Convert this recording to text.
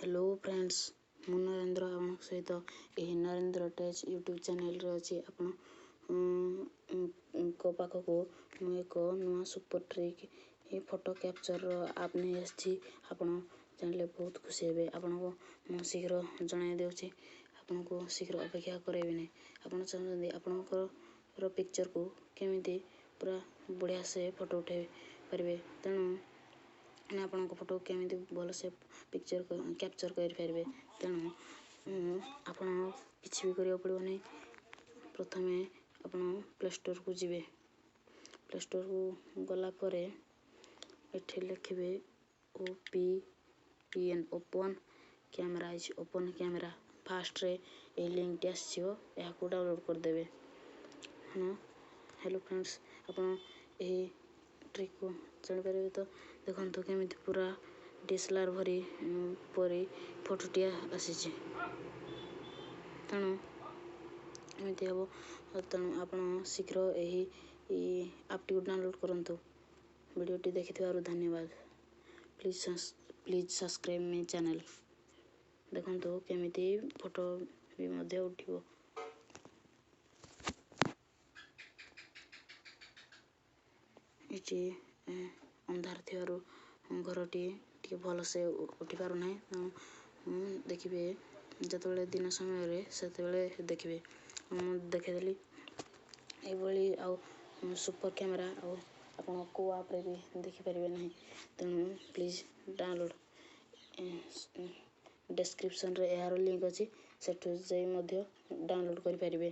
Hello friends, ମୁଁ ନରେନ୍ଦ୍ର ଆପଣଙ୍କ ସହିତ ଏହି ନରେନ୍ଦ୍ର ଟେଚ୍ ୟୁଟ୍ୟୁବ୍ ଚ୍ୟାନେଲ୍ରେ ଅଛି। ଆପଣଙ୍କ ପାଖକୁ ମୁଁ ଏକ ନୂଆ ସୁପର୍ ଟ୍ରିକ୍ ଫଟୋ କ୍ୟାପଚର୍ର ଆପ୍ ନେଇ ଆସିଛି। ଆପଣ ଜାଣିଲେ ବହୁତ ଖୁସି ହେବେ। ଆପଣଙ୍କୁ ମୁଁ ଶୀଘ୍ର ଜଣାଇ ଦେଉଛି, ଆପଣଙ୍କୁ ଶୀଘ୍ର ଅପେକ୍ଷା କରାଇବି ନାହିଁ। ଆପଣ ଚାହୁଁଛନ୍ତି ଆପଣଙ୍କର ପିକ୍ଚର୍କୁ କେମିତି ପୁରା ବଢ଼ିଆ ସେ ଫଟୋ ଉଠାଇ ପାରିବେ, ତେଣୁ ଆପଣଙ୍କ ଫଟୋ କେମିତି ଭଲସେ ପିକ୍ଚର୍ କ୍ୟାପଚର୍ କରିପାରିବେ। ତେଣୁ ଆପଣ କିଛି ବି କରିବାକୁ ପଡ଼ିବ ନାହିଁ। ପ୍ରଥମେ ଆପଣ ପ୍ଲେ ଷ୍ଟୋର୍କୁ ଯିବେ। ପ୍ଲେ ଷ୍ଟୋର୍କୁ ଗଲା ପରେ ଏଠି ଲେଖିବେ OPEN, open camera is open camera. ଫାଷ୍ଟରେ ଏହି ଲିଙ୍କଟି ଆସିଯିବ, ଏହାକୁ ଡାଉନଲୋଡ଼୍ କରିଦେବେ। ହଁ, ହ୍ୟାଲୋ ଫ୍ରେଣ୍ଡସ୍, ଆପଣ ଏହି ଟ୍ରିକ୍କୁ ଜାଣିପାରିବେ ତ? ଦେଖନ୍ତୁ କେମିତି ପୁରା ଡି ଏସ୍ ଏଲ୍ ଆର୍ ଭରି ପରି ଫଟୋଟି ଆସିଛି। ତେଣୁ ଏମିତି ହେବ। ତେଣୁ ଆପଣ ଶୀଘ୍ର ଏହି ଆପ୍ଟିକୁ ଡାଉନଲୋଡ଼୍ କରନ୍ତୁ। ଭିଡ଼ିଓଟି ଦେଖିଥିବାରୁ ଧନ୍ୟବାଦ। Please please subscribe my channel. ଦେଖନ୍ତୁ କେମିତି ଫଟୋ ବି ମଧ୍ୟ ଉଠିବ। ଏଠି ଅନ୍ଧାର ଥିବାରୁ ଘରଟି ଟିକେ ଭଲସେ ଉଠି ପାରୁନାହିଁ। ତେଣୁ ଦେଖିବେ ଯେତେବେଳେ ଦିନ ସମୟରେ, ସେତେବେଳେ ଦେଖିବେ। ମୁଁ ଦେଖେଇଦେଲି ଏଇଭଳି ଆଉ ସୁପର୍ କ୍ୟାମେରା ଆଉ ଆପଣ କେଉଁ ଆପ୍ରେ ବି ଦେଖିପାରିବେ ନାହିଁ। ତେଣୁ ପ୍ଲିଜ୍ ଡାଉନଲୋଡ଼୍। ଡେସ୍କ୍ରିପସନ୍ରେ ଏହାର ଲିଙ୍କ୍ ଅଛି, ସେଠୁ ଯାଇ ମଧ୍ୟ ଡାଉନଲୋଡ଼୍ କରିପାରିବେ।